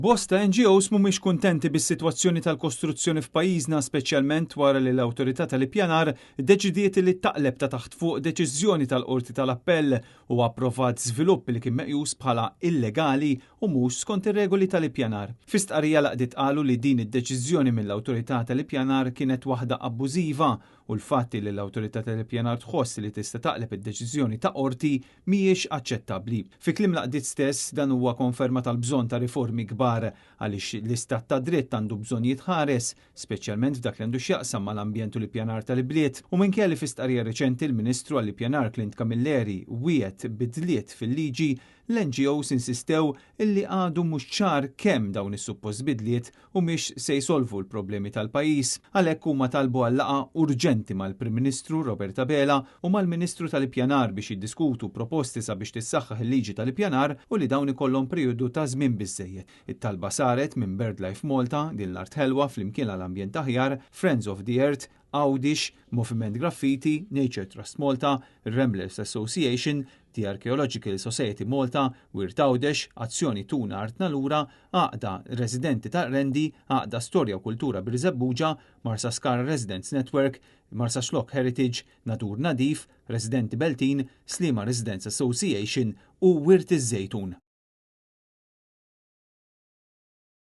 Bosta NGOs mhumiex kuntenti bis-sitwazzjoni tal-kostruzzjoni f'pajjiżna, speċjalment wara li l-Awtorità tal-Ippjanar ddeċidiet li taqleb ta' taħt fuq deċiżjoni tal-Qorti tal-Appell u approvat żvilupp li kien meqjus bħala illegali u mhux skont ir-regoli tal-ippjanar. Fi stqarrija l-għaqdiet qalu li din id-deċiżjoni mill-Awtorità tal-Ippjanar kienet waħda abbużiva u l-fatt li l-Awtorità tal-Ippjanar tħoss li tista' taqleb id-deċiżjoni ta' qorti mhijiex aċċettabbli. Fi kliem l-għaqdiet stess, dan huwa konferma tal-bżonn ta' riformi kbar għaliex l-istat ta' dritt għandu bżonn jitħares, speċjalment f'dak li għandu x'jaqsam mal-ambjent u l-ippjanar tal-ibliet. U minkejja li fi stqarrija reċenti l-Ministru għall-Ippjanar Clint Camilleri wiegħed bidliet fil-liġi, l-NGOs insistew illi għadu mhux ċar kemm dawn is-suppost bidliet humiex se jsolvu l-problemi tal-pajjiż. Għalhekk huma talbu għal laqgħa urġenti mal-Prim Ministru Robert Abela u mal-Ministru tal-Ippjanar biex jiddiskutu proposti sabiex tissaħħaħ il-liġi tal-ippjanar u li dawn ikollhom perjodu ta' żmien biżżejjed. It-talba saret minn BirdLife Malta, Din l-Art Ħelwa, Flimkien għal Ambjent Aħjar, Friends of the Earth, Għawdix, Moviment Graffiti, Nature Trust Malta, Ramblers Association, The Archaeological Society Malta, Wirt Għawdex, Azzjoni Tuna Artna Lura, Għaqda Residenti tal-Qrendi, Għaqda Storja u Kultura Birżebbuġa, Marsaskara Residents Network, Marsaxlokk Heritage, Nadur Nadif, Residenti Beltin, Sliema Residents Association u Wirt iż-Żejtun.